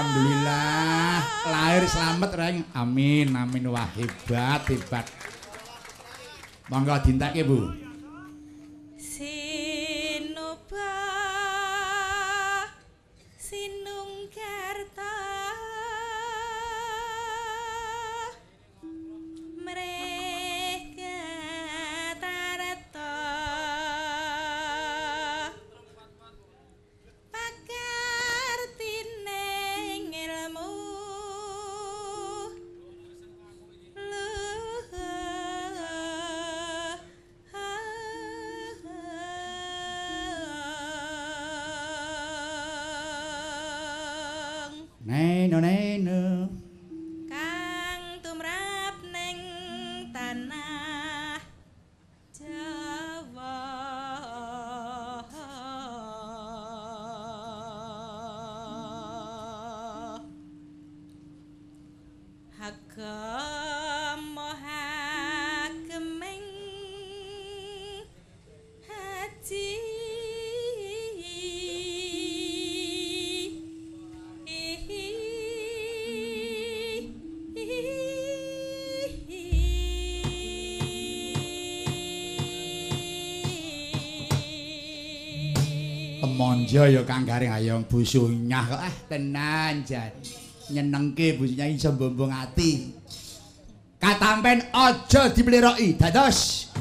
Alhamdulillah lahir slamet Reng. Amin amin wah hebat hebat. Monggo dintekke Bu. Sinuba sinunggarta mereka tarata pakartine ilmu Neno neno kang tumrap ning tanah Jawa agama hageming haji. Temonjo ya Kang Gareng ayo busunyah kok ah tenan jan. Nyenengke busunyah iso mbombong ati. Katampen aja dipliroki dados.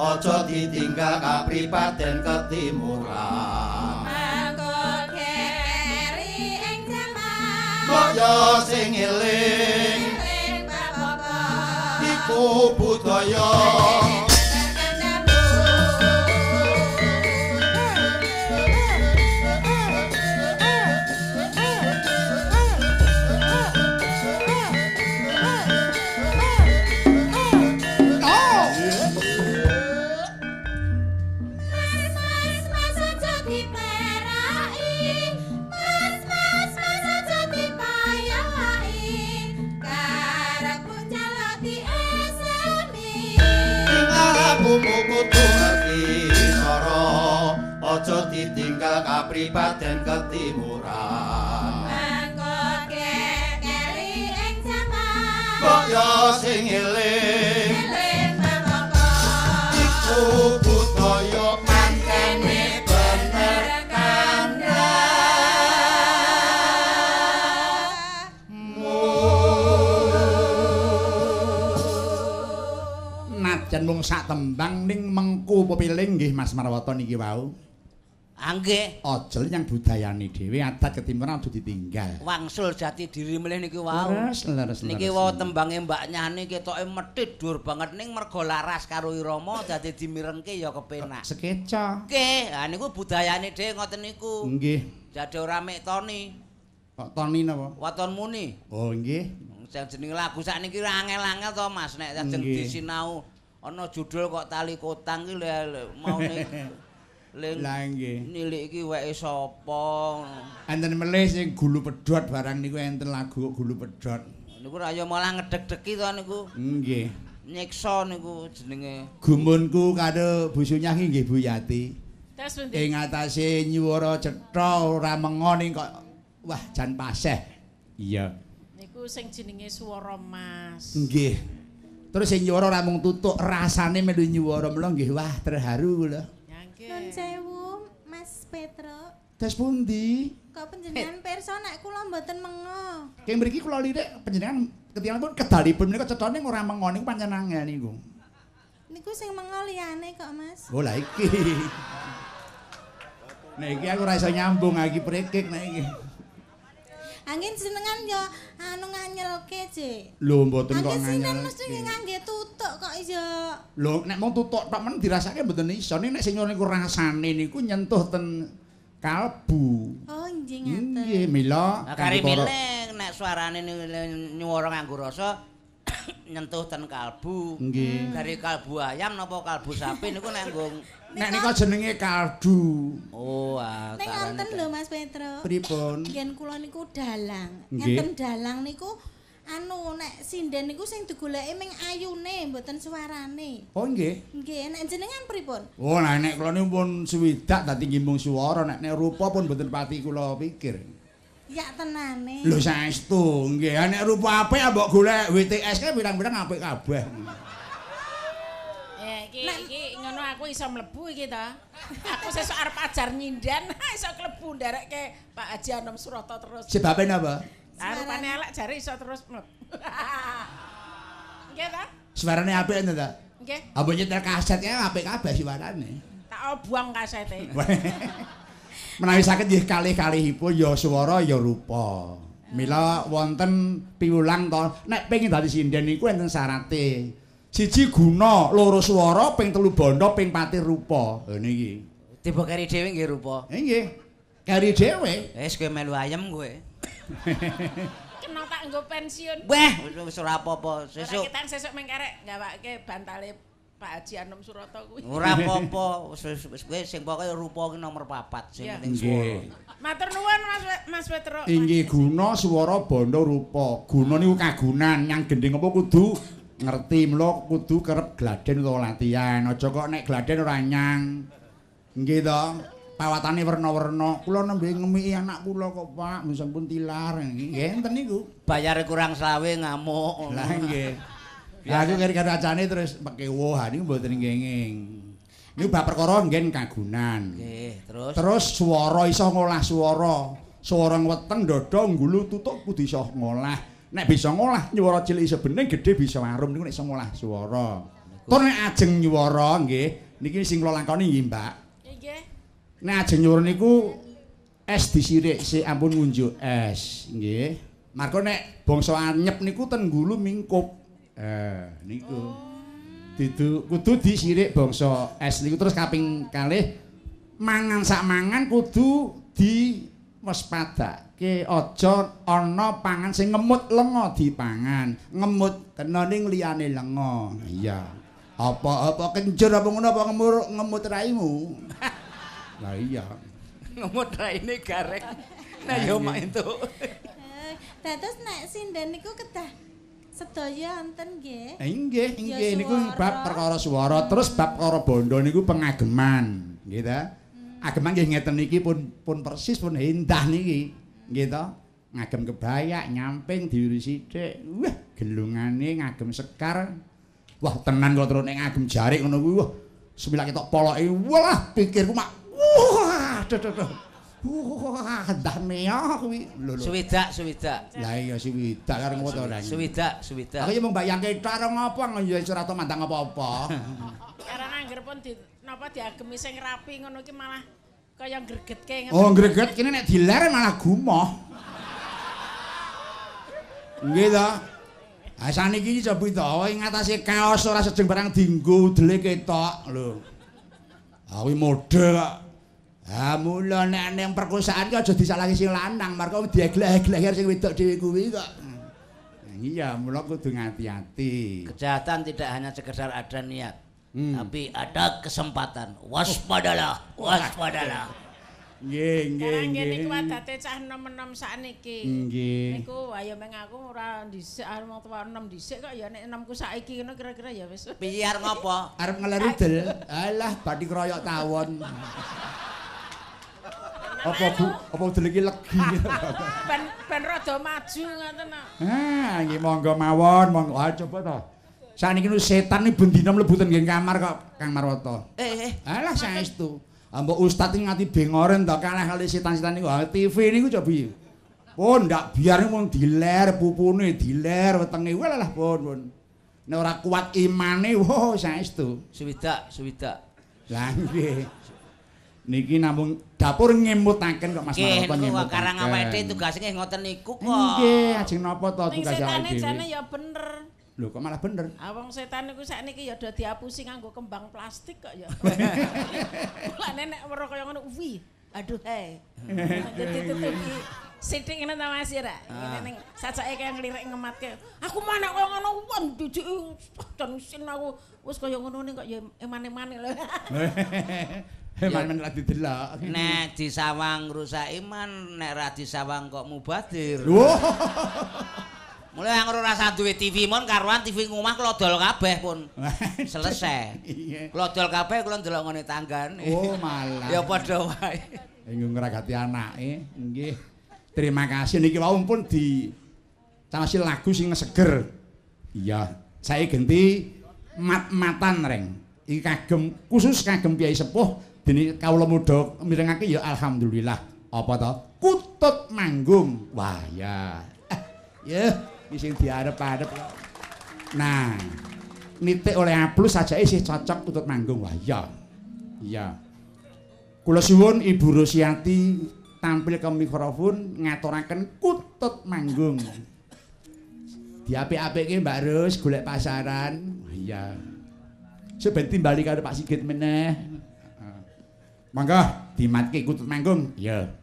Aja ditinggal kapribaden ketimuran. Mangko keri ing jaman. Mbok yo sing eling eling bapak iku budaya. Aja ditinggal kapribaden ketimuran. Mangko keri ing jaman. Mbok yo sing eling eling bapak iku budaya mangkene bener kandhamu. Najan mung sak tembang ning mengku pepiling nggih Mas Marwoto niki wau. Nggih. Aja yang budayane dhewe adat ketimuran aja ditinggal. Wangsul jati diri melih niki wau. Leres leres. Niki wau tembange Mbak Nyani ketoke methit dhuwur banget ning mergo laras karo irama dadi dimirengke ya kepenak. Sekeca. Nggih, ha niku budayane dhewe ngoten niku. Nggih. Dadi ora mek toni. Kok toni napa? Waton muni. Oh nggih. Sing jenenge lagu sakniki angel-angel to Mas nek ajeng disinau ana judul kok tali kotang ki lho maune Lah nggih. Nilik iki weke sapa ngono. Enten melih sing gulu pedhot barang niku enten lagu gulu pedhot. Niku ra ya malah ngedeg-degi to niku. Nggih. Nyiksa niku jenenge. Gumunku karo busunyah iki nggih Bu Yati. Terus pundi? Ing atase nyuwara cetha ora mengo ning kok wah jan paseh. Iya. Niku sing jenenge swara Mas. Nggih. Terus sing nyuwara ora mung tutuk rasane melu nyuwara mula nggih wah terharu kula. Nun sewu, Mas Petro. Terus pundi? Kok panjenengan pirsa nek kula mboten mengo? Keng mriki kula lirik panjenengan ketingalipun kedalipun menika cethane ora mengo niku pancen angel niku. Niku sing mengo liyane kok, Mas. Oh lah iki. Nek iki aku ora iso nyambung iki prekek nek iki. Angin jenengan ya anu nganyelke, Cik. Lho mboten kok Angin sinden nganyelke. mesti ngangge tutuk kok ya. Lho nek mung tutuk tok men dirasake mboten iso. Nek sing niku rasane niku nyentuh ten kalbu. Oh, nggih ngaten. Nggih, mila Nah, kari kangge para- milih nek suarane nyuwara nganggo rasa nyentuh ten kalbu. Nggih. Dari kalbu ayam napa kalbu sapi niku nek nggo Nek nika jenenge kaldu. Oh, ah, Nek karane ngoten lho Mas Petro. Pripun? Ngen kula niku dalang. Nggih. Enten dalang niku anu nek sinden niku sing digoleki ming ayune mboten suarane. Oh nggih. Nggih, nek jenengan pripun? Oh, nah nek kula niku pun swidak dadi nggih mung swara, nek nek rupa pun mboten pati kula pikir. Ya tenane. Lho saestu, nggih. Nek rupa apik mbok golek WTS kae pirang-pirang apik kabeh. Ya iki iki ngono aku iso mlebu iki ta. Aku sesuk arep ajar nyinden, iso klebu nderekke Pak Haji Anom Suroto terus. Sebabe napa? Lah rupane elek jare iso terus mlebu. Nggih ta? Suarane apik enten ta? Nggih. Apa nyetel kaset kae apik kabeh suarane. Tak obuang kasete. Menawi saged nggih kalih-kalihipun ya swara ya rupa. Mila wonten piwulang to, nek pengin dadi sinden niku enten syarate. Siji guna, loro swara, ping telu bandha, ping pati rupa. Lha niki. Tiba keri dhewe nggih rupa. Nggih. Keri dhewe. Wis kowe melu ayem kowe. Kena tak nggo pensiun. Wah, wis ora apa-apa. Ora Sesuk ketang sesuk meng karek gawake bantale Pak Haji Anom Suroto kuwi. ora apa-apa. Wis wis kowe sing pokoke rupa ki nomor 4 sing Iya. penting swara. Matur nuwun Mas Petro. Inggih guna swara bandha rupa. Guna niku kagunan, nyang gendhing apa kudu ngerti, mula kudu kerep gladen utawa latihan. Aja kok nek gladen ora nyang. Nggih to. Pawatane werna-werna. Kula nembe ngemiki anak kula kok, Pak, sampun tilar. Nggih enten niku. Bayare kurang selawe ngamuk. Lah nggih. Lah aku kari kacane terus pekewuh niku mboten kenging. Niku bab perkara nggen kagunan. Nggih, terus Terus swara iso ngolah swara. Swara weteng dada nggulu tutuk kudu iso ngolah. Nek bisa ngolah nyuwara cilik iso bening, gedhe bisa arum niku nek iso ngolah swara. Tur nek ajeng nyuwara nggih, niki sing kula lakoni nggih, Mbak. Nggih. Nek ajeng nyuwara niku es disirik sik ampun ngunjuk es, nggih. Marga nek bangsa anyep niku ten nggulu mingkup. Niku. Didu kudu disirik bangsa es niku terus kaping kalih mangan sak mangan kudu diwaspadake, aja ana pangan sing ngemut lenga dipangan, ngemut kena ning liyane lenga. Iya. Apa-apa kencur apa ngono apa ngemut raimu. Lah iya. Ngemut raine gareng. Nah yo mak entuk. Dados nek sinden niku kedah sedaya enten nggih. Nggih, nggih niku bab perkara swara, terus bab perkara bondo niku pengageman, nggih ta? Ageman nggih ngeten niki pun persis pun endah niki. Nggih ta? Ngagem kebayak, nyamping diuri sithik. Wah, gelungane ngagem sekar. Wah, tenan kok terus nek ngagem jarik ngono kuwi. Wah, semilak ketok poloke. Wah, pikirku mak. Wah, duh. Wah, ndah meoh kuwi. Lho lho. Swidak, swidak. Lah iya swidak karo ngopo to, Rang? Swidak, swidak. Aku ya mung bayangke tok karo ngopo ya ora tau mandang apa-apa. Karang angger pun di napa diagemi sing rapi ngono iki malah kaya gregetke ngono. Oh, greget kene nek diler malah gumoh. Nggih ta? Ha saniki iki coba to ing ngatasé kaos ora sejeng barang dienggo udele ketok lho. Ha kuwi mode kok. Ha mula nek ning perkosaan ki aja disalahke sing lanang, marga dieglek-eglek sing wedok dhewe kuwi kok. Iya, mula kudu ngati-ati. Kejahatan tidak hanya sekedar ada niat, tapi ada kesempatan. Waspadalah, waspadalah. Nggih, nggih, nggih. nggih. Niku adate cah enom-enom sakniki. Nggih. Niku ayo meng aku ora dhisik arep wong tuwa enom dhisik kok ya nek enomku saiki ngono kira-kira ya wis. Piye arep ngopo? Arep ngeler udel. Alah, bathi kroyok tawon. Apa Bu, apa udel iki legi. Ben rada maju ngoten kok. Ha, nggih monggo mawon, monggo. Ah coba to. Sakniki nu setan iki bendina mlebu ten nggih kamar kok Kang Marwoto. Alah saestu. Mbok ustaz iki ngati bengoren to kalah kali setan-setan niku. TV niku cobi. Pun ndak biar mung diler pupune, diler wetenge. Walah pun pun. Nek ora kuat imane, wah saestu. Swidak, swidak. Lah nggih. Niki namung dapur ngemutaken kok Mas Marwoto ngemutaken. Nggih, karang awake dhewe tugase nggih ngoten niku kok. Nggih, ajeng napa to tugas awake dhewe. Ning setane jane ya bener. Lho kok malah bener? Ah wong setan niku sakniki ya do diapusi nganggo kembang plastik kok ya. Mulane nek weruh kaya ngono, wih, aduh hae. Ditutupi sithik ngene ta Mas ya ra. Ngene ning sajake kaya nglirik ngematke. Aku mah nek kaya ngono wong dijuki dan isin aku wis kaya ngono ning kok ya eman-emane lho. Eman-eman ra didelok. Nek disawang rusak iman, nek ra disawang kok mubadir. Mulai anggur rasa duwe TV mon karuan TV ngomah kula dol kabeh pun. Selesai. Kula dol kabeh kula ndelok ngene tanggane. Oh malah. Ya padha wae. Engko ngragati anake. Nggih. Terima kasih niki wau pun di caosi lagu sing seger. Iya, saya genti mat-matan reng. Iki kagem khusus kagem piyai sepuh dene kawula muda mirengake ya alhamdulillah. Apa to? Kutut manggung. Wah ya. Ya, iki sing diarep-arep. Nah, nitik oleh A+ sajake isih cocok kutut manggung. Wah ya. Iya. Kula suwun Ibu Rosiati tampil ke mikrofon ngaturaken kutut manggung. Diapik-apike Mbak Ros golek pasaran. Iya. Sok ben timbali karo Pak Sigit meneh. Monggo dimatke kutut manggung. Iya.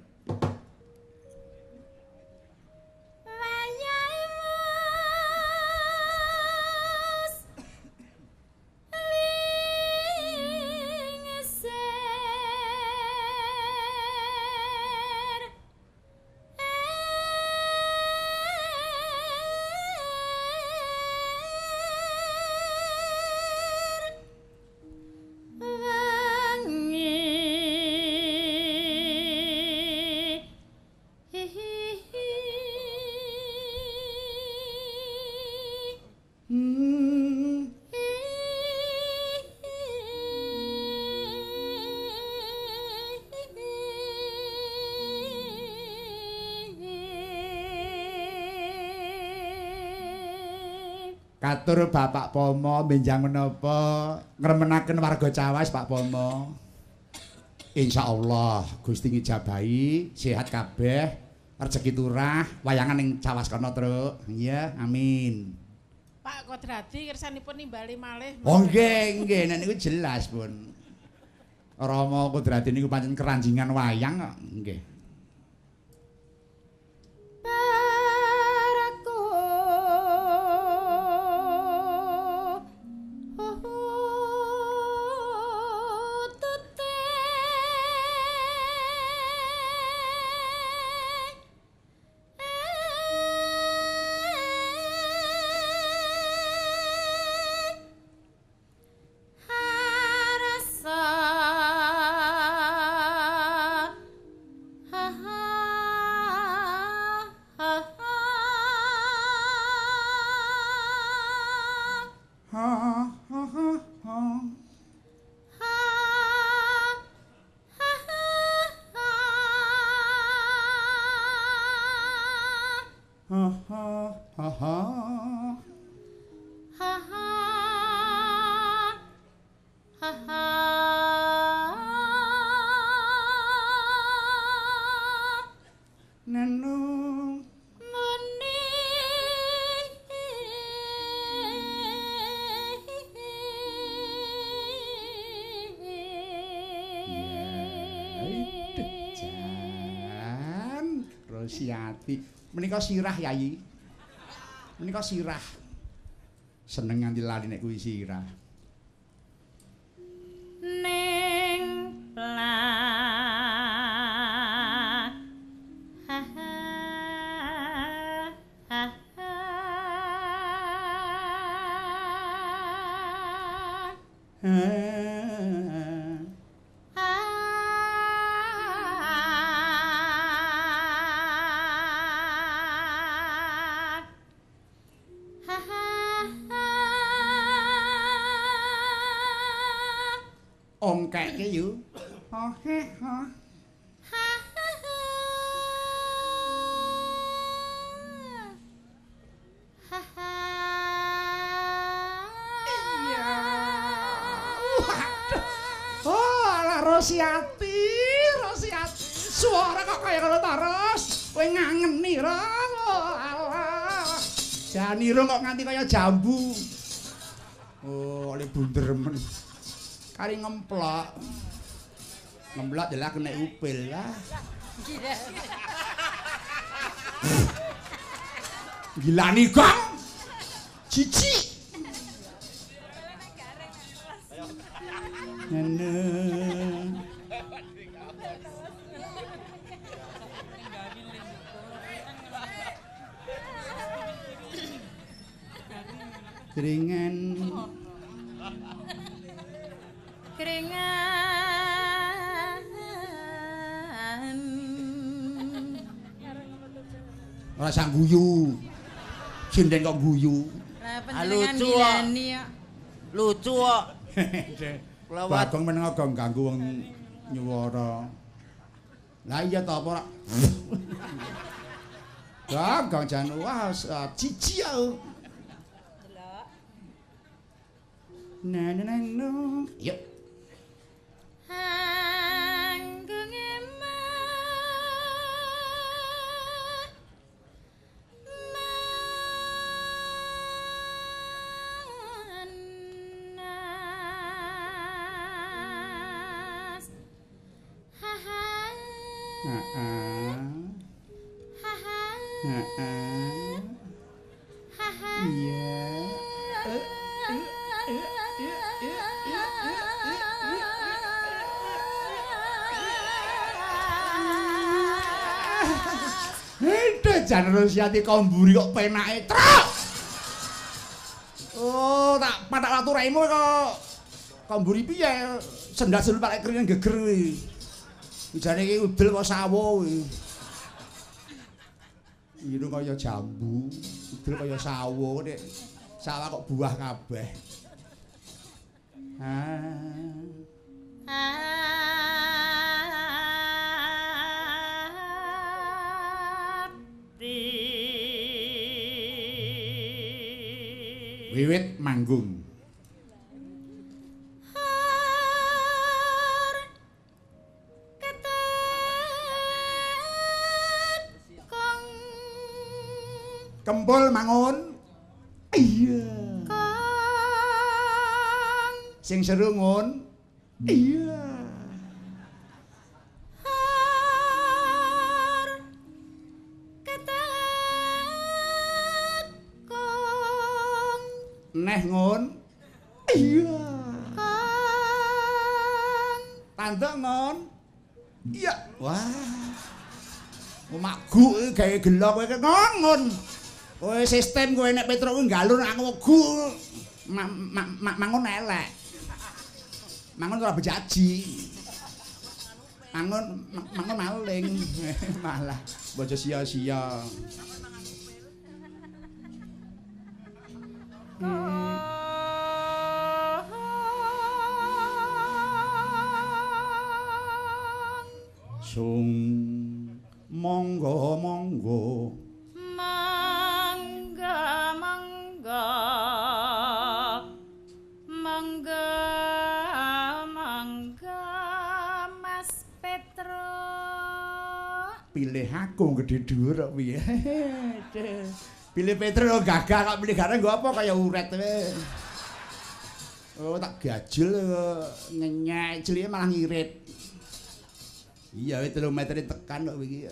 Katur Bapak Pomo benjang menapa ngremenaken warga Cawas Pak Pomo. Insyaallah Gusti ngijabahi sehat kabeh, rejeki turah, wayangan ning Cawas kono, Truk. Iya, amin. Pak Kodradi kersanipun nimbali malih. Oh nggih, nggih, nek niku jelas pun. Rama Kodradi niku pancen keranjingan wayang kok, nggih. Siati menika sirah Yayi, menika sirah seneng nganti lali nek kuwi sirah ning ha ha ha ha. Ongkeke yu. Ha he ha. Ha ha ha. Ha. Iya. Waduh. Oh, ala Rosiati. Rosiati. Suara kok kaya ngono ta, Ros? Kowe ngangeni, Ros. Oh, alah. Jan irung kok nganti kaya jambu. Oh, oleh bunder men. Kari ngemplok. Ngemplok jelas kena upil lah. Gilani kok. Jijik. Nene. Keringan. Keringan. Ora sang guyu. Sinden kok guyu. Lah panjenengan lucu kok. gilani kok. Lucu kok. Lewat Bagong meneng kok ganggu wong nyuwara. Lah iya ta apa ora? Bagong jan wah jijik aku. Na na na na. Yuk. Anggunge manas. Ha ha. Heeh. Ha ha. Heeh. Ha ha. Iya. Hede jan Rosiati kok mburi kok penake truk. Oh, tak patak watu raimu kok. Kok mburi piye? Sendak selu pakai keringan geger kuwi. Ujane iki udel kok sawo kuwi. Irung kaya jambu, udel kaya sawo nek sawah kok buah kabeh. Ah. Wiwit manggung. Har ketet kong Kempul mangun. Iya. Kong Sing seru ngun. Iya. Har ketet kong Neh ngun. Iya. Kong Tanduk ngun. Iya. Wah. Omahku gawe gelo kowe ngon. Kowe sistem kowe nek Petruk kuwi nggalur aku wegu. Mangun elek. Mangun ora bejaji. Mangun mangun maling. Malah bojo sia-sia. Sung monggo monggo. Mangga mangga mangga mangga Mas Petro. Pilih aku gede dhuwur kok piye. Pilih Petro gagah kok pilih gareng nggo apa kaya uret kowe. Oh tak gajul ngenyek cilike malah ngirit. Iya wis 3 meter tekan kok iki.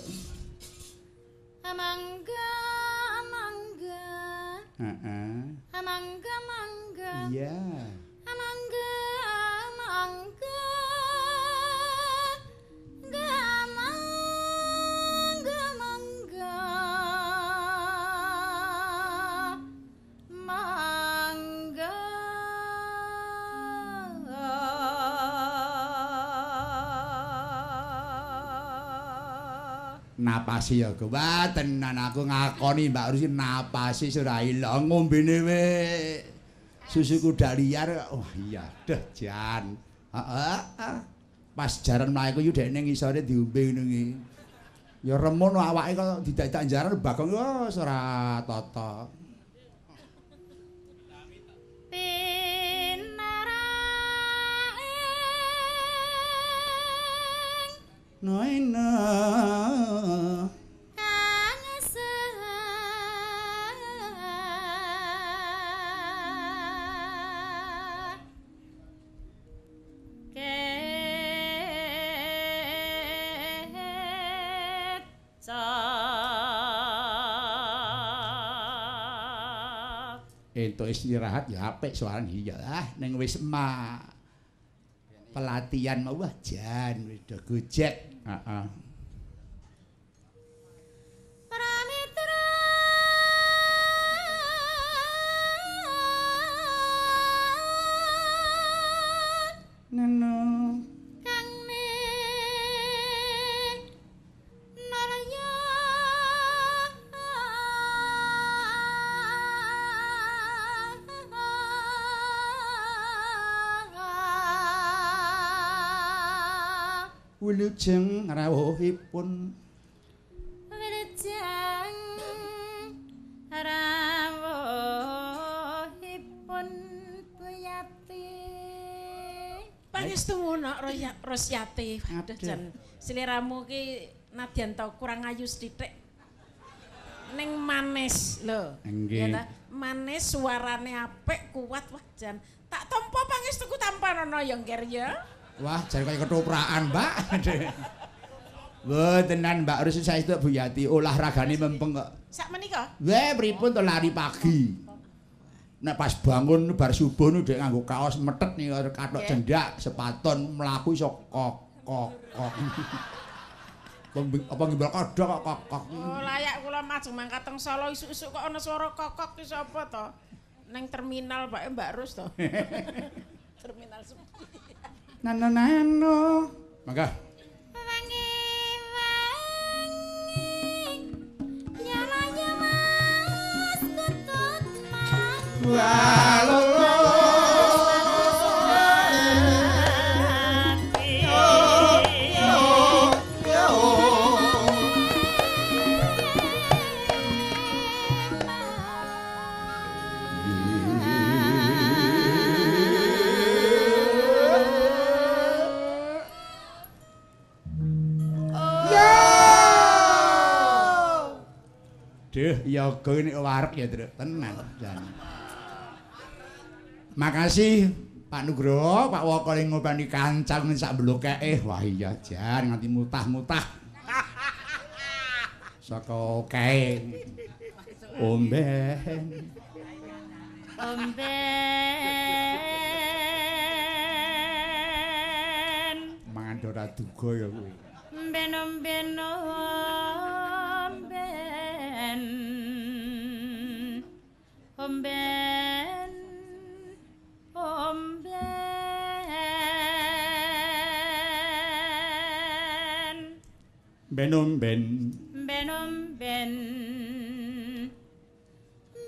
Mangga mangga. Heeh. Mangga mangga. Iya. Mangga mangga. Mangga mangga mangga. Mangga. Napasi ya kowe. Wah tenan aku ngakoni Mbak Rusi napasi ora ilang ngombene we. Susu kuda liar. Wah iya deh jan. Heeh. Pas jaran mlaku yo dekne ngisore diombe ngono iki. Ya remono awake kok didadak jaran Bagong wis ora tata. Pinaraing Noena kang Entuk istirahat ya apik suarane iya ah ning wis ma pelatihan mau wah jan wis do gojek heeh. Pramitra Neno kang narya wilujeng rawuhipun wilujeng rawuhipun Buyati. Pangestu nak Rosyati. Aduh jan sliramu ki nadyan to kurang ayu sithik. Ning manis lho. Nggih. Manis suarane apik kuat wah jan. Tak tampa pangestuku tampanono ya Ngger ya. Wah, jan kaya ketoprakan, Mbak. Wah, tenan Mbak Rus saestu Bu Yati olahragane mempeng kok. Sak menika? Weh, pripun to lari pagi. Nek pas bangun bar subuh nu dhek nganggo kaos metet nih kathok cendak, sepaton mlaku iso kok kok kok. Apa ngimbal kodhok kok kok kok. Oh, layak kula majeng mangkat teng Solo isuk-isuk kok ana swara kokok ki sapa to? Neng terminal Pak Mbak Rus to. Terminal sepi. Nano nano. Mangga. Wangi wangi nyalanya mas kutut mas. Walolo. Duh, yoga ini wareg ya, Truk. Tenan jan. Makasih Pak Nugroho, Pak Woko ing ngopeni kancang sak blokeke. Wah iya jan nganti mutah-mutah. Saka kae. Omben. Omben. Mangan ora duga ya kuwi. Omben omben omben. Omben omben. Ben omben. Ben omben.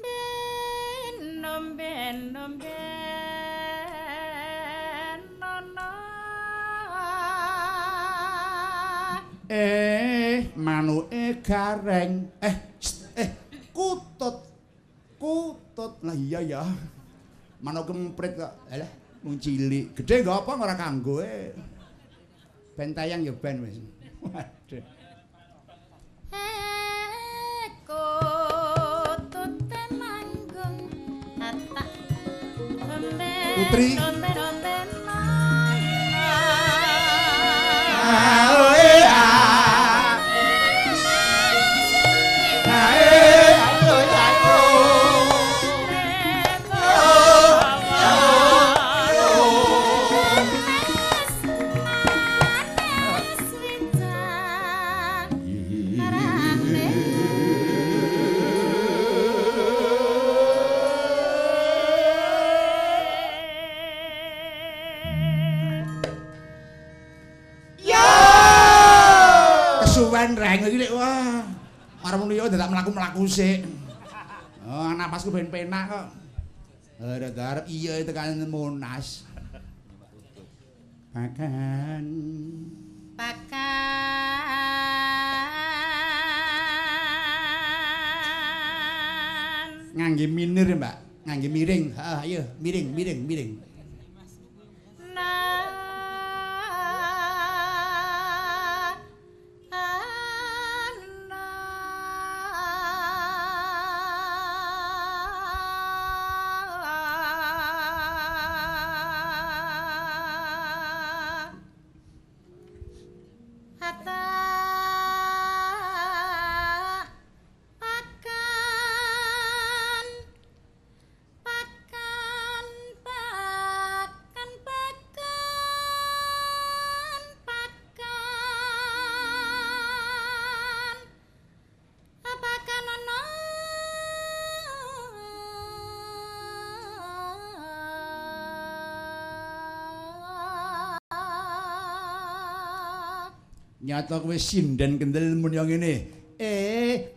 Ben omben omben nono. Manuke gareng. Kutut. Kutut. Lah iya ya. Manuk kemprit kok. Alah, mung cilik. Gedhe nggo apa ora kanggo e. Ben tayang ya ben wis. Waduh. Kutut manggung atak. Putri. Omben Reng iki wah. Arep liya dadak mlaku-mlaku sik. Oh, napasku ben penak kok. Arep iya tekan Monas. Pakan. Pakan. Ngangge minir, Mbak. Ngangge miring. Heeh, ayo miring, miring, miring. Nah. Nyata kowe sinden kendel mun yo ngene.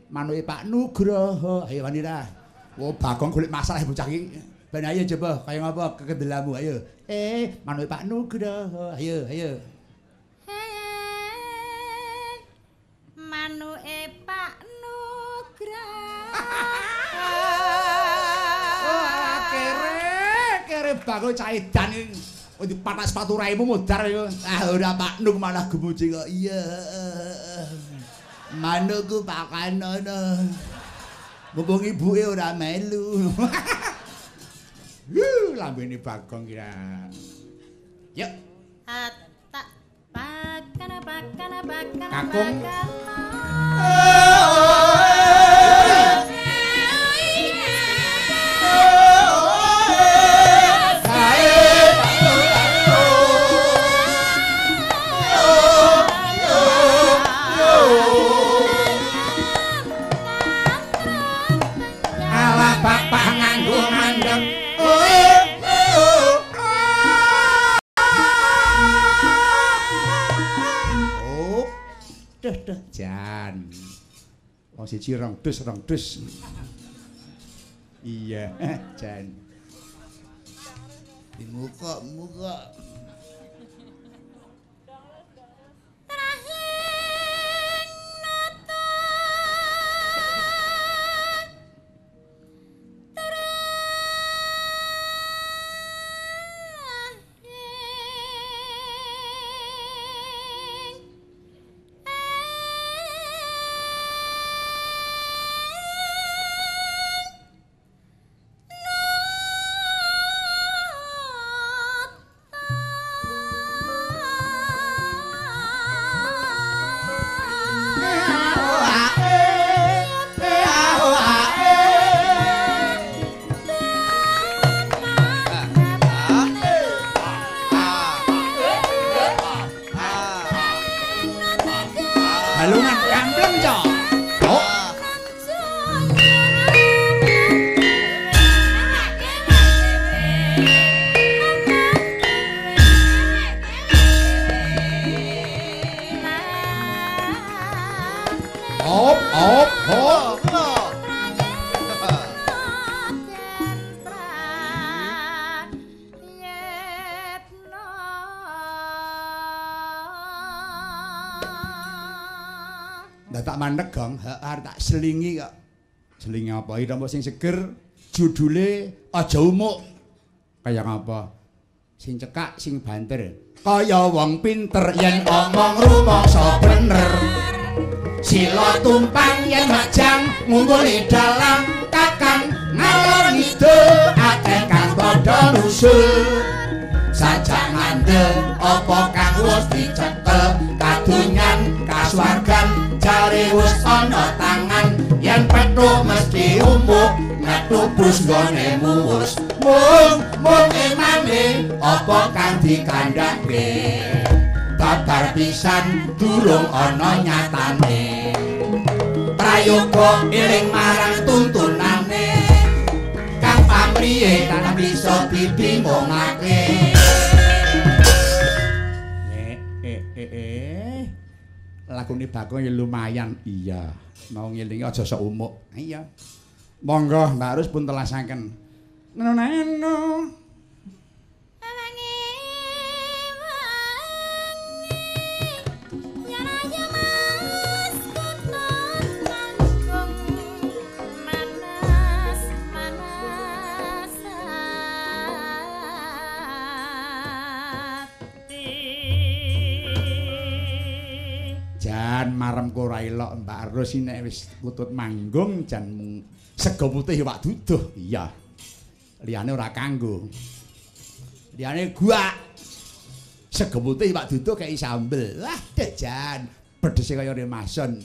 Manuke Pak Nugroho. Ayo wani ra. Oh, Bagong golek masalah bocah iki. Ben ayo coba kaya ngapa kekendelamu ayo. Manuke Pak Nugroho. Ayo, ayo. Manuke Pak Nugroho. Wah, kere Bagong cah edan iki. Oh, dipatak sepatu raimu modar iku. Ah, ora Pak Nuk malah gemuji kok. Iya. Manukku pakanono. Mumpung ibuke ora melu. Wuh, lambene Bagong kira. Yuk. Tak pakana pakana pakana. Kakung. Jan. Wong siji rong dus rong dus. Iya, jan. Dimuka-muka. Balungan kampleng, Cok. Oh. Op, op, op. Tak mandeg, Gong. Heeh, tak selingi kok. Selingi apa? Iki mbok sing seger judule Aja Umuk. Kaya ngapa? Sing cekak, sing banter. Kaya wong pinter yen omong rumangsa bener. Sila tumpang yen majang ngumpuli dalang kakang ngalor ngidul akeh kang padha nusul. Sajak ngandel apa kang wis dicekel kadonyan kasuwargan jare wis ana tangan yen petuk mesti umuk ngetubus nggone muwus mung mung emane apa kang dikandhake babar pisan durung ana nyatane prayoga eling marang tuntunane kang pamriye tan bisa dibingungake. Lagune Bagong ya lumayan. Iya. Mau ngelingi aja sok umuk. Iya. Monggo Mbak Rus pun telasaken. Neno. Jan marem ora elok Mbak Rus nek wis kutut manggung jan mung sego putih iwak duduh. Iya. Liyane ora kanggo. Liyane guak. Sego putih iwak duduh kei sambel. Wah, deh jan pedese kaya remason.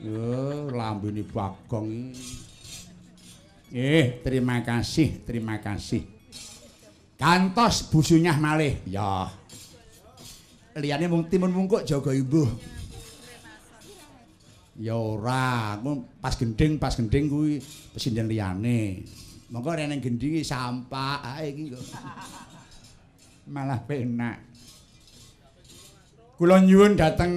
Yo, lambene Bagong iki. Terima kasih, terima kasih. Kantos busunyah malih. Ya. Liyane mung timun mungkuk jaga imbuh. Ya ora, aku pas gending kuwi pesinden liyane. Monggo rene gendingi sampak ae iki kok. Malah penak. Kula nyuwun dhateng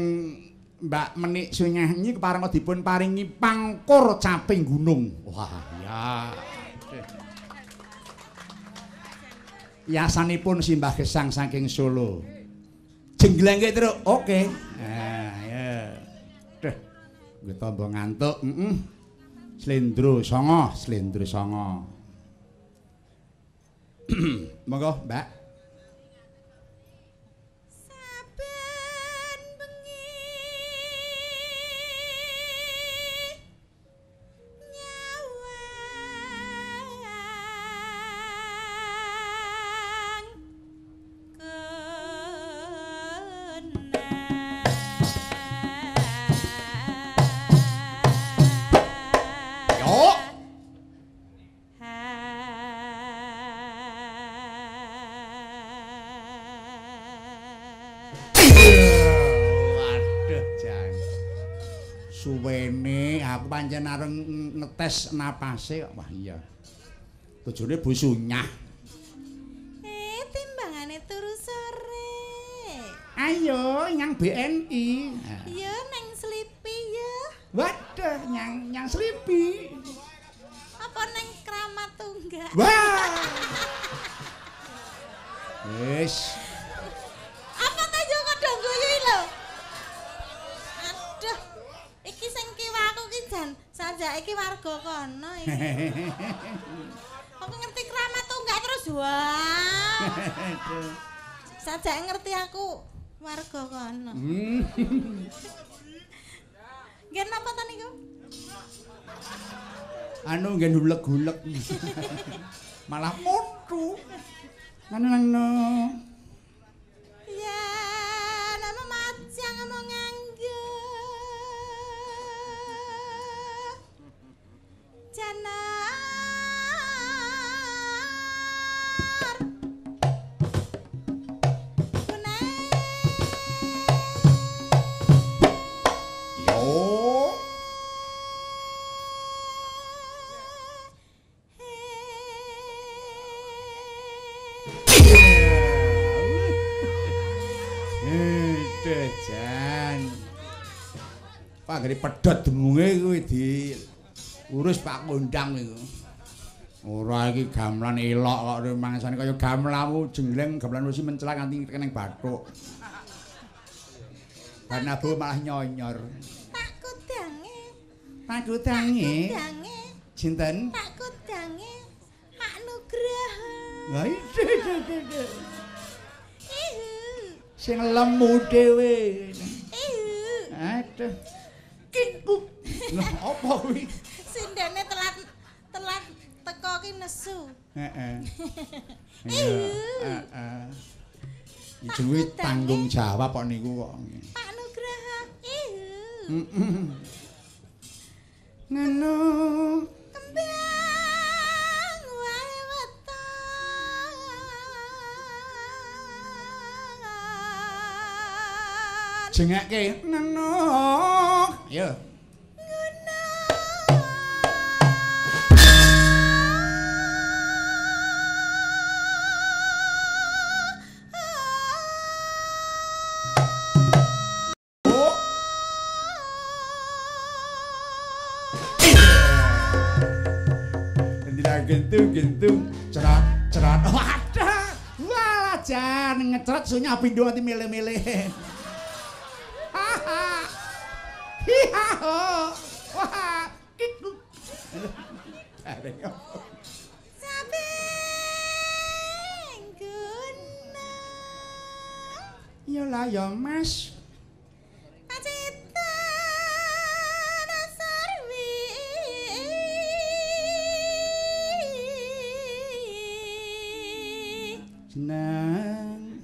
Mbak Menik Sunyanyi kepareng dipun paringi pangkur caping gunung. Wah, ya. Yasanipun Simbah Gesang saking Solo. Jengglengke truk. Oke. Nah, ya. Duh. Nggo tombo ngantuk. Heeh. Slendro songo, slendro songo. Monggo, Mbak. Saben bengi nyawang Yo. Waduh, jan. Suwene aku pancen areng ngetes napase kok. Wah iya. Tujune Bu Sunyah. Timbangane turu sore. Ayo nyang BNI. Ya nang Slipi ya. Waduh, nyang nyang Slipi. Apa nang Kramat Tunggak? Wah. Wis. Apa ta yo kok guyu lho? Aduh. Iki sing kiwa aku ki jan sajake iki warga kono iki. Aku ngerti Kramat Tunggak terus wah. Sajake ngerti aku warga kono. Nggih napa ta niku? Anu nggih huleg-huleg. Malah mutu. Nanu. Ya, nama macang ngomong nganggo. Janar. Kuning. Yo. Aduh, jan. Panggere pedhot demunge kuwi diurus Pak Kondang iku. Ora iki gamelan elok kok rumangsane kaya gamelanmu jengleng gamelan wis mencelak nganti keneng bathuk. Barnabo malah nyonyor. Tak kudange. Tak kudange. Kudange. Sinten? Tak kudange. Pak Nugraha. Lah iya. Ihu. Sing lemu dhewe. Ihu. Aduh. Kikuk. Lah apa kuwi? Sindene telat telat teko ki nesu. Heeh. Ihu. Heeh. Iki kuwi tanggung jawab kok niku kok. Pak Nugraha. Ihu. Heeh. Ngono. Kembang wae weton. Jengekke ngono. Ya. Ngono. Oh. Gentung-gentung cerat cerat. Waduh. Walah jan ngecret sunya pindho nganti mele-mele. Haha. Hihaho. Wah, kikuk. Arek apa? Sabeng guna. Ya lah ya Mas. Pacitan sarwi. Jeneng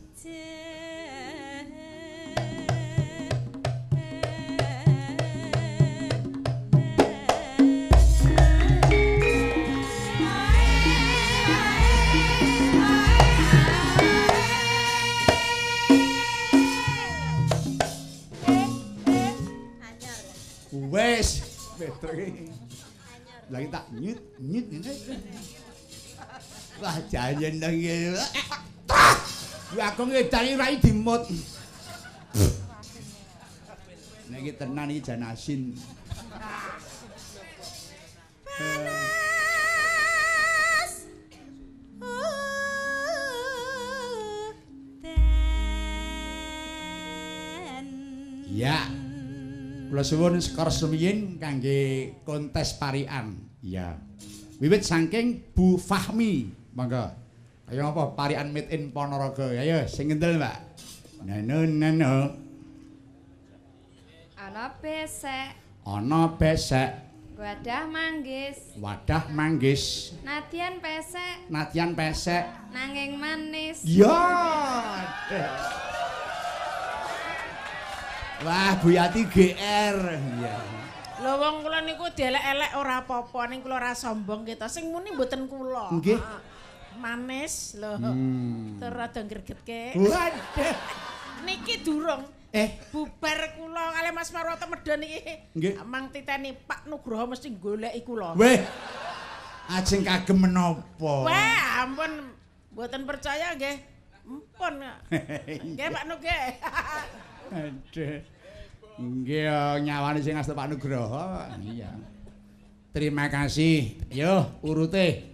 wes Petro iki. Lagi tak nyut nyut ngene. Wah jayen nang ngene. Kuwi aku ngedani rai dimut. Nek iki tenan iki jan asin. Panas udan. Ya. Kula suwun skor rumiyin kangge kontes parikan. Iya. Wiwit saking Bu Fahmi. Monggo. Ayo apa parikan made in Ponorogo. Ayo sing ngendel, Mbak. Nano nano. Ana besek. Ana besek. Wadah manggis. Wadah manggis. Nadyan pesek. Nadyan pesek. Nanging manis. Ya. Wah, Bu Yati GR. Iya. Lho wong kula niku dielek-elek ora apa-apa, ning kula ora sombong gitu. Sing muni mboten kula. Nggih. Manis lho. Terus rada ngregetke. Waduh. Niki durung. Bubar kula kalih Mas Marwoto medhon iki. Nggih. Mang titeni Pak Nugroho mesti goleki kula. Weh. Ajeng kagem menapa? Wah, ampun mboten percaya nggih. Ampun. Nggih Pak Nuge. Aduh. Nggih nyawane sing asta Pak Nugroho. Iya. Terima kasih. Yo urute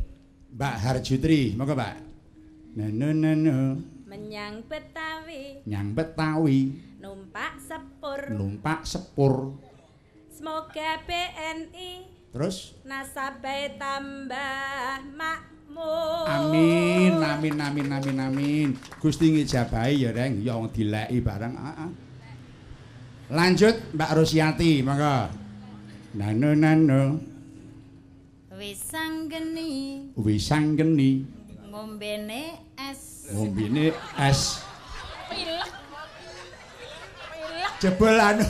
Mbak Harjutri, monggo Mbak. Nano nano. Menyang Betawi. Nyang Betawi. Numpak sepur. Numpak sepur. Semoga BNI terus nasabah tambah makmur. Amin amin amin amin amin. Gusti ngijabahi ya Reng, ya wong dileki bareng. Heeh. Lanjut Mbak Rosiati, monggo. Nano nano. Wis anggeni. Wis anggeni. Ngombene es. Ngombene es. Pilek. Pilek. Jebul anu.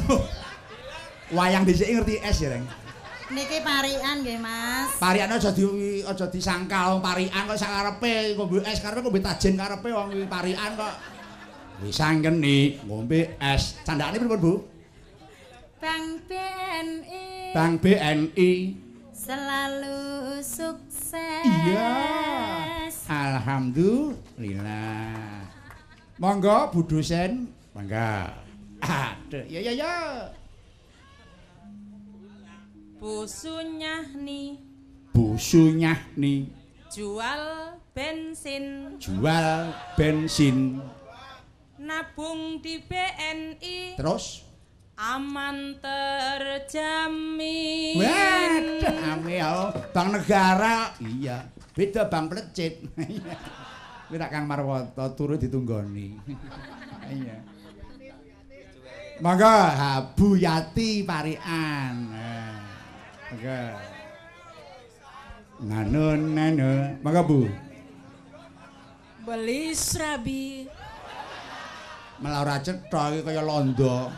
Wayang dhisik ngerti es ya, Reng. Niki parikan nggih, Mas. Parikan aja di aja disangkal wong parikan kok sak karepe ngombe es, karepe ngombe tajen karepe wong parikan kok. Wis anggeni ngombe es. Candakane pripun, Bu? Bank BNI. Bank BNI selalu sukses. Iya. Alhamdulillah. Monggo Bu dosen, monggo. Aduh, ya ya ya. Bu Sunyahni. Bu Sunyahni. Jual bensin. Jual bensin. Nabung di BNI. Terus aman terjamin. Waduh, ame ya, bank negara. Iya, beda bank plecit. Kuwi tak Kang Marwoto turu ditunggoni. Iya. Monggo Bu Yati Parikan. Monggo. Nano nano, monggo Bu. Beli serabi. Malah ora cetha iki kaya londo.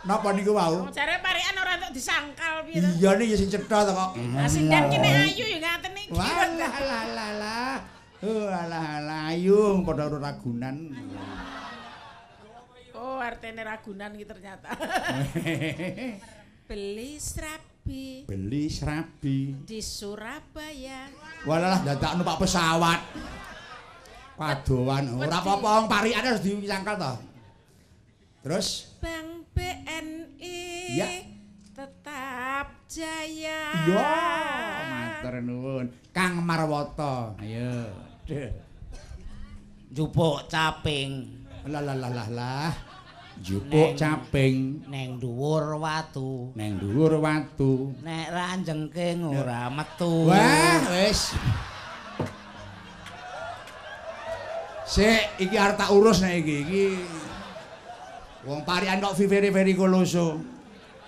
Napa niku wau? Jare parikan ora entuk disangkal piye to? Iya nih ya sing cetha to kok. Lah sindan kene ayu ya ngaten iki. Walah lah lah lah. Oh alah alah ayu padha ora ragunan. Oh artene ragunan iki ternyata. Beli serabi. Beli serabi di Surabaya. Walah dadak numpak pesawat. Padoan ora apa-apa wong parikane harus disangkal to. Terus Bank BNI ya. Tetap jaya. Iya, matur nuwun. Kang Marwoto. Ayo. Njupuk caping. Lah lah lah lah lah. Njupuk caping neng dhuwur watu. Neng dhuwur watu. Nek ra jengking ora metu. Wah, wis. Sik, iki arep tak urus nek iki. Iki wong parikan kok vivere-veri koloso.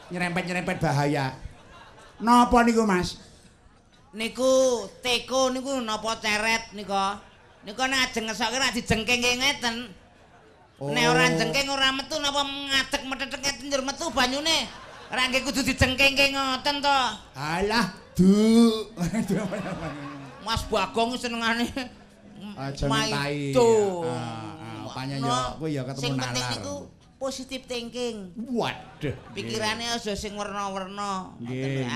Nyerempet-nyerempet bahaya. Napa niku, Mas? Niku teko niku napa ceret nika? Nika nek ajeng ngesokke rak dijengkingke ngeten. Oh. Nek ora jengking ora metu napa ngadeg methethek ngeten njur metu banyune. Ora nggih kudu dijengkingke ngoten to. Alah, du. Mas Bagong senengane aja mintai. Heeh, pancen ya kowe ya ketemu nalar. Sing penting niku positive thinking. Waduh. Pikirane aja sing werna-werna.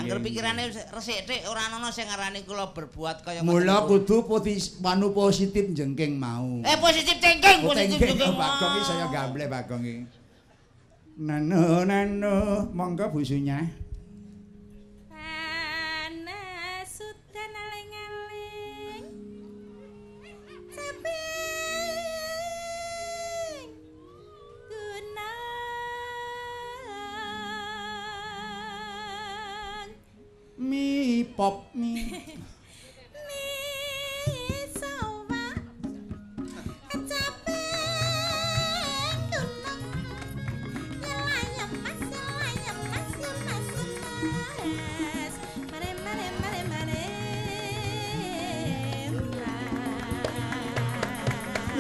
Angger pikirane resik thik ora ana sing ngarani kula berbuat kaya ngoten. Mula kudu anu positif jengking mau. Positif thinking, positif thinking. Bagong iki saya gamble Bagong iki. Nano nano monggo busunya. Panas udan aling-aling. Caping gunung. Mi pop mi.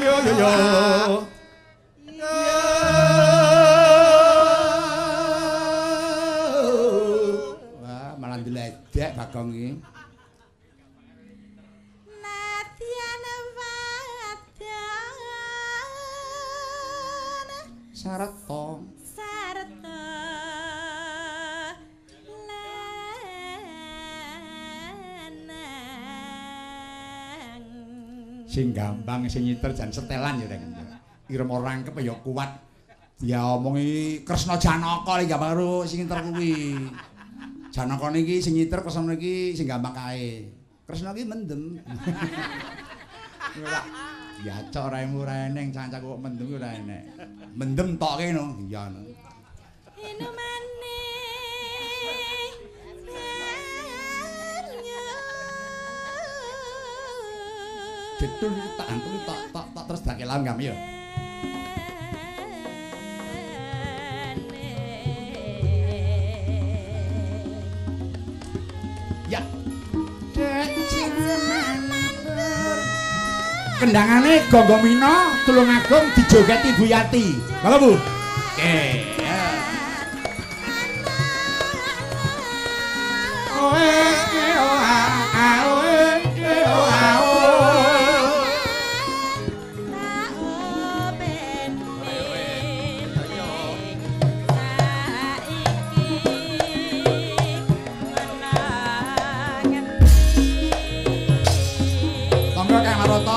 Yo yo yo. Wah, malah diledek Bagong iki. Nadyan wadon sarta sarta lanang. Sing gampang sing nyiter jan setelan ya reng. Irama rangkep ya kuat. Dia omongi Kresna Janaka lek gampang karo sing nyiter kuwi. Janaka niki sing nyiter Kresna niki sing gampang kae. Kresna ki mendem. Ora ya cok raimu ora eneng cancak kok mendem ora enek. Mendem tokke no. Iya no. Inumane Jedul tak antum tak tak tak terus dakelan kami ya. Ya. Kendangane Gonggomina Tulungagung dijogeti Bu Yati. Monggo Bu. Oke. Oe oa oe oa.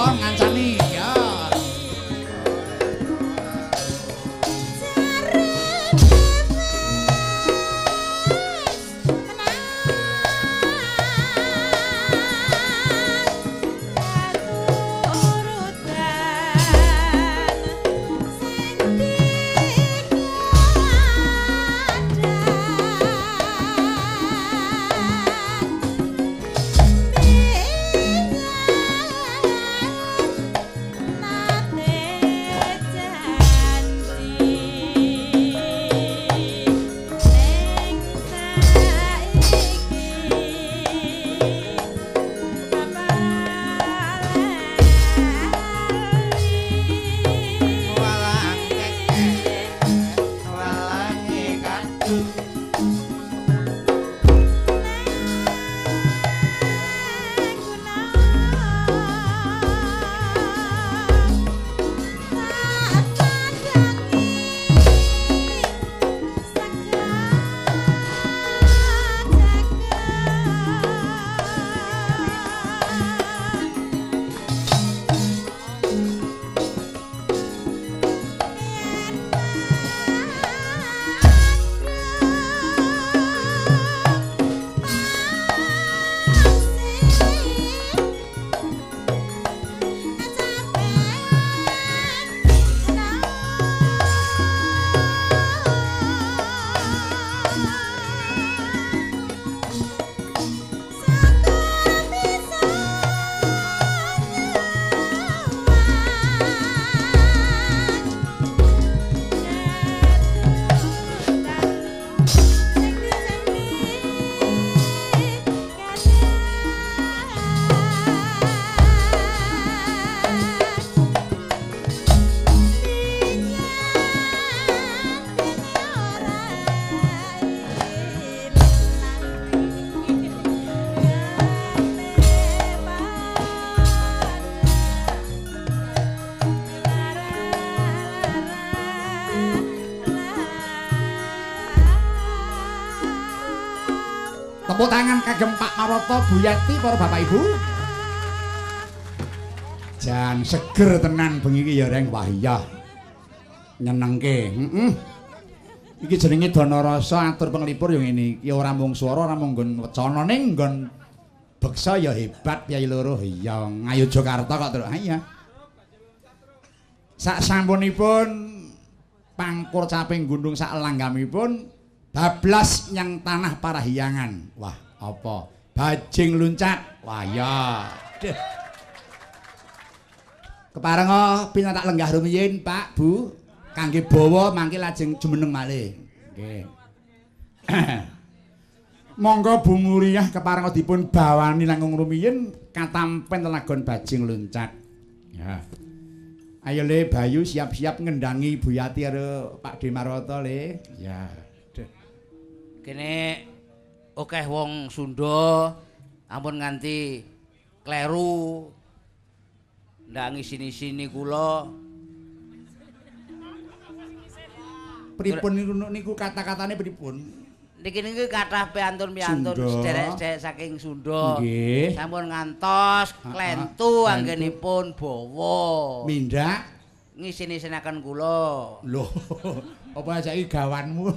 Ngancani ya. Tepuk tangan kagem Pak Maroto, Bu Yati, para bapak ibu. Jan seger tenan bengi iki ya Reng. Wah iya. Nyenengke. Heeh. Iki jenenge Danarasa atur penglipur ya ngene iki ora mung swara ora mung nggon wacana ning nggon beksa ya hebat piyayi loro. Iya Ngayogyakarta kok terus. Iya. Sak sampunipun pangkur caping gunung sak langgamipun bablas nyang tanah Parahyangan. Wah, apa? Bajing luncat. Wah ya. Duh. Keparenga pinatak lenggah rumiyin, Pak, Bu. Kangge bawa mangke lajeng jumeneng malih. Nggih. Monggo Bu Muriyah keparenga dipun bawani langkung rumiyin katampen lelagon Bajing Loncat. Ya. Ayo Le Bayu siap-siap ngendangi Bu Yati karo Pak Demarwata Le. Ya. Duh. Kene akeh wong Sunda ampun nganti kleru ndak ngisini-sini kula. Pripun niku kata-katane pripun? Niki niki kathah piantun-piantun sederek-sederek saking Sunda. Nggih. Sampun ngantos klentu anggenipun bawa. Mindhak ngisin-isinaken kula. Lho, apa saiki gawanmu?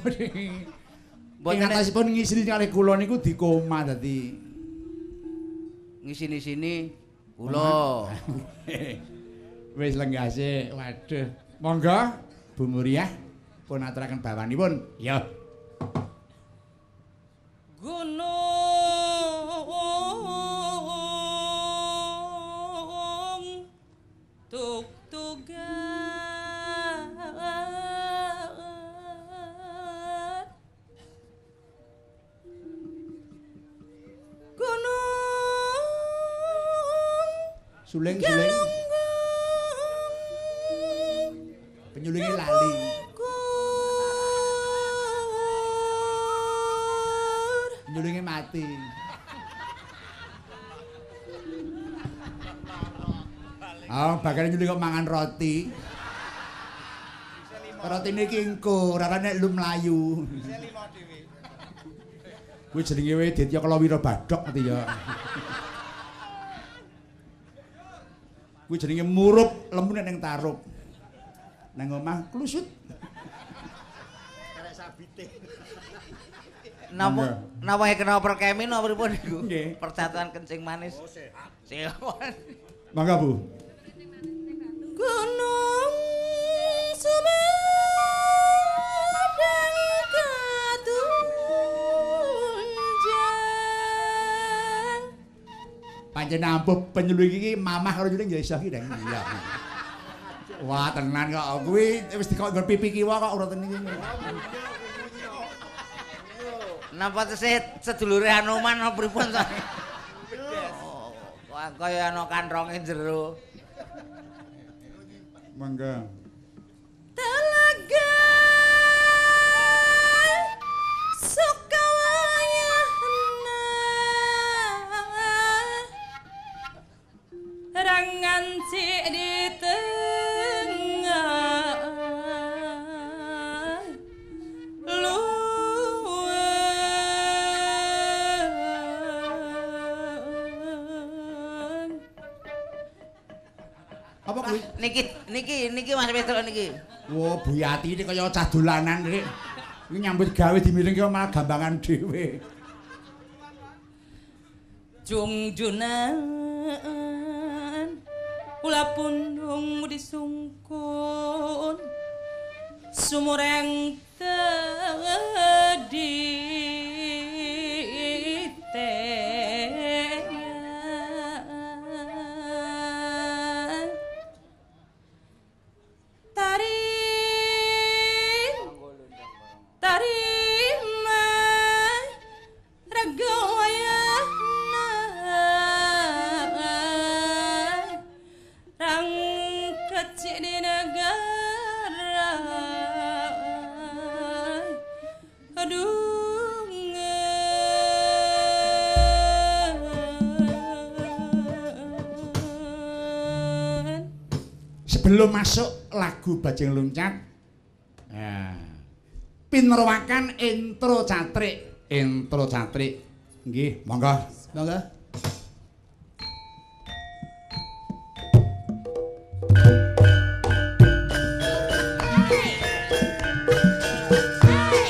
Mboten ngatosipun ngisini kalih kula niku dikoma dadi ngisini-sini kula. Wis lenggase. Waduh. Monggo Bu Muriyah pun aturaken bawanipun. Ya. Gunung tuk tugan gunung suling suling penyulinge lali. Nyulinge mati. Ah, bakal nyuling kok mangan roti. Rotine iki engko, ora nek lu mlayu. Kuwi jenenge wae Ditya Kalawira Badhok ngerti ya. Kuwi jenenge murup lemu nek ning tarup. Nang omah klusut. Karek sabite. Napa napa kena perkemi napa pripun niku? Percatuan kencing manis. Oh, sehat. Sehat. Mangga, Bu. Gunung Sumedang katunjang. Pancen ampuh penyuluh iki mamah karo nyuling ya iso iki, Deng. Iya. Wah, tenan kok kuwi wis dikok nggon pipi kiwa kok urut niki. Napa tesih sedulure Hanuman apa pripun to? Kok kaya ana kantronge jero. Mangga. Telaga Sukawayana rangan di tengah Apa kuwi? Niki niki niki Mas Petro niki. Wah, Bu Yati iki kaya cah dolanan rek. Iki nyambut gawe dimiringke malah gambangan dhewe. Jungjunan ula pundung disungkun sumureng tedi tarima ragawayana rang kecil di negara adungan. Sebelum masuk lagu Bajing Loncat, ya, pinrawakan intro catrik, intro catrik. Nggih, monggo. Monggo. Hey!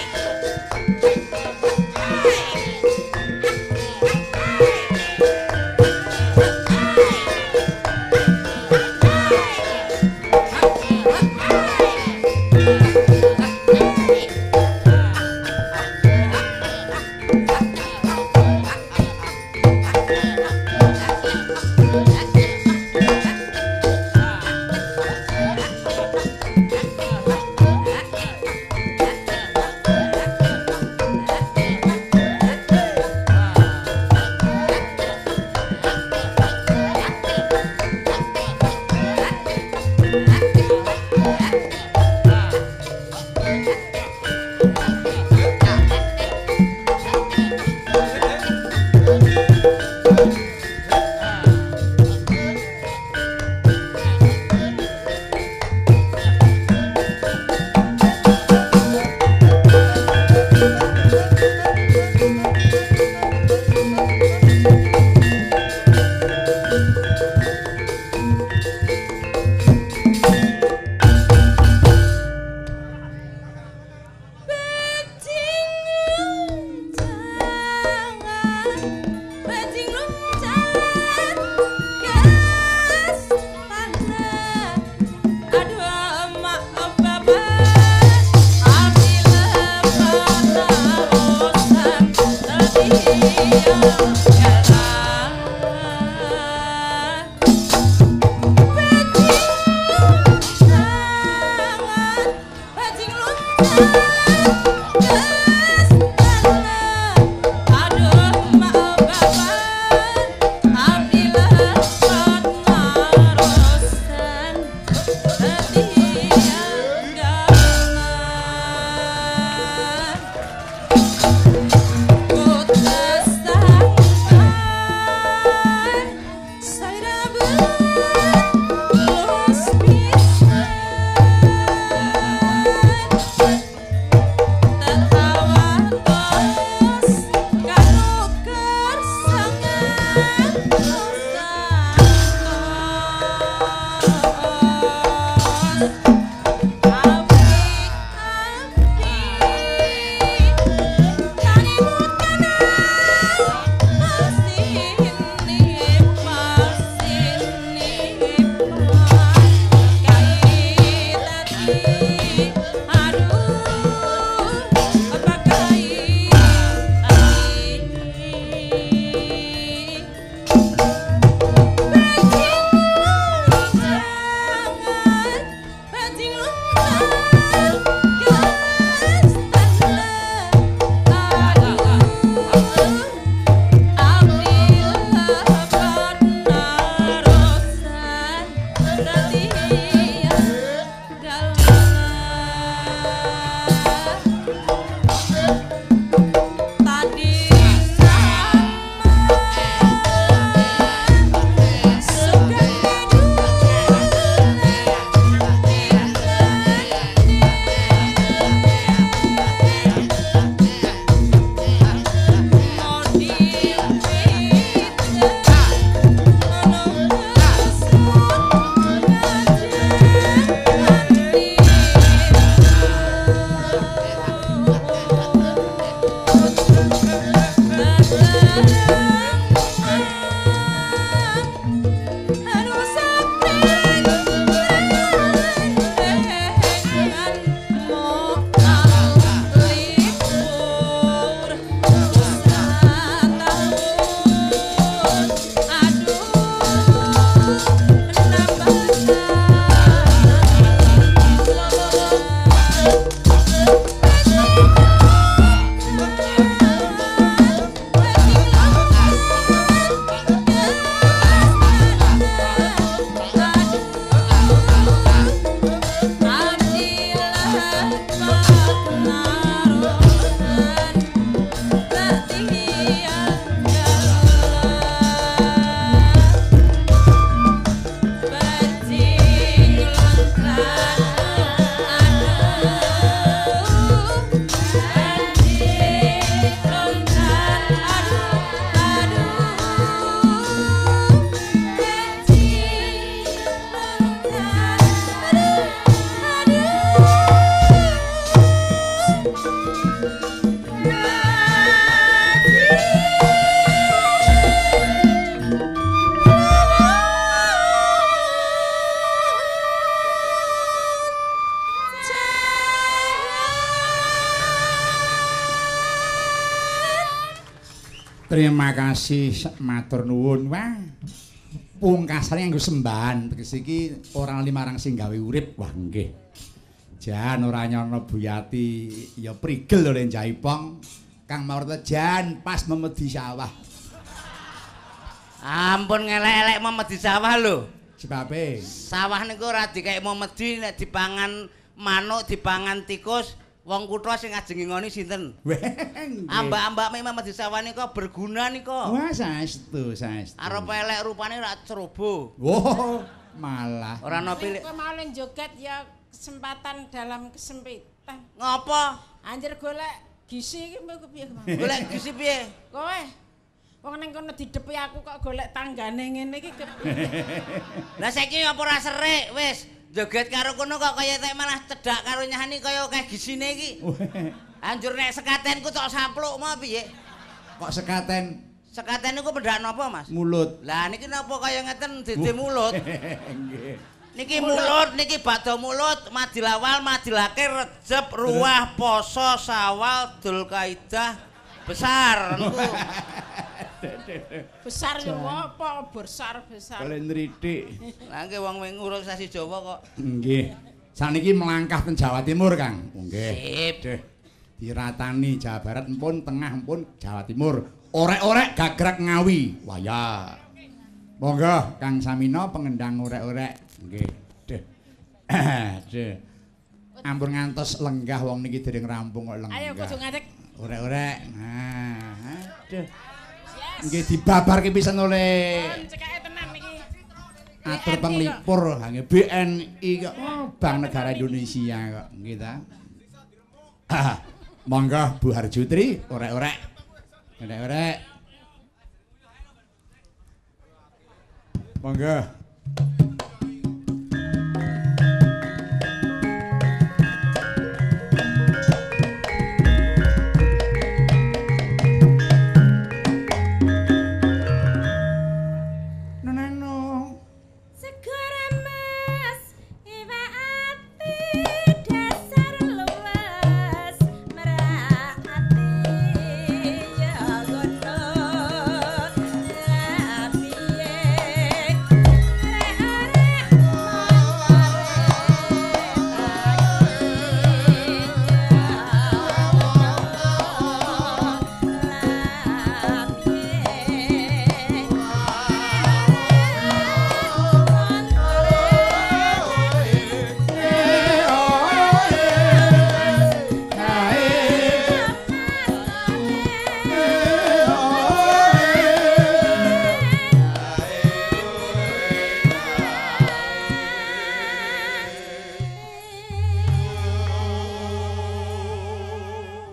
Terima kasih matur nuwun. Wah. Pungkasane nganggo sembahan tegese iki ora limarang sing gawe urip. Wah nggih. Jan ora nyono Buyati ya prigel oleh Jaipong. Kang Mawarta jan pas memedi sawah. Ampun ngelek-elek memedi sawah lho. Sebabe sawah niku ora dikek memedi nek dipangan manuk, dipangan tikus. Wong kutha sing ajeng ngingoni sinten? Ambak-ambak memedi sawah nika berguna nika. Wah, saestu, saestu. Arep elek rupane ra ceroboh. Oh, malah. Ora ana pilih. Kowe mau joget ya kesempatan dalam kesempitan. Ngopo? Anjir golek gizi iki piye? Golek gizi piye? Kowe wong ning kono didepi aku kok golek tanggane ngene iki kepiye? Lah saiki apa ora serik wis. Joget karo kono kok kaya tek malah cedhak karo nyahani kaya akeh gisine iki. Anjur nek sekatenku tok sampluk mau piye? Kok sekaten? Sekaten niku pendak napa, Mas? Mulut. Lah niki napa kaya ngeten dede mulut? Nggih. Niki mulut, niki badha mulut, madilawal, madilake, Rejeb, Ruwah, Poso, Sawal, Dzulkaidah, besar niku. Besar yo apa? Besar-besar. Kale nritik. Lah nggih wong ngurus sasi Jawa kok. Nggih. Saniki melangkah ten Jawa Timur, Kang. Nggih. Sip. Deh. Diratani Jawa Barat empun, tengah empun, Jawa Timur. Orek-orek gagrak Ngawi. Wah ya. Monggo Kang Samino pengendang orek-orek. Nggih. Deh. Deh. Ampun ngantos lenggah wong niki dereng rampung kok lenggah. Ayo kudu ngadeg. Orek-orek. Nah, aduh. Nggih dibabarke pisan oleh atur penglipur nggih BNI kok. Oh, Bank Negara Indonesia kok nggih ta. Monggo Bu Harjutri orek-orek. Orek-orek. Monggo.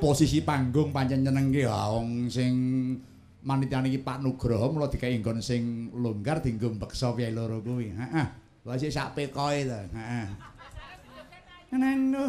Posisi panggung pancen nyenengke wong sing manitiane iki Pak Nugroho mula dikeki nggon sing longgar dienggo mbeksa piye loro kuwi. Heeh. Lha sik sak pekoe to. Heeh. Neno.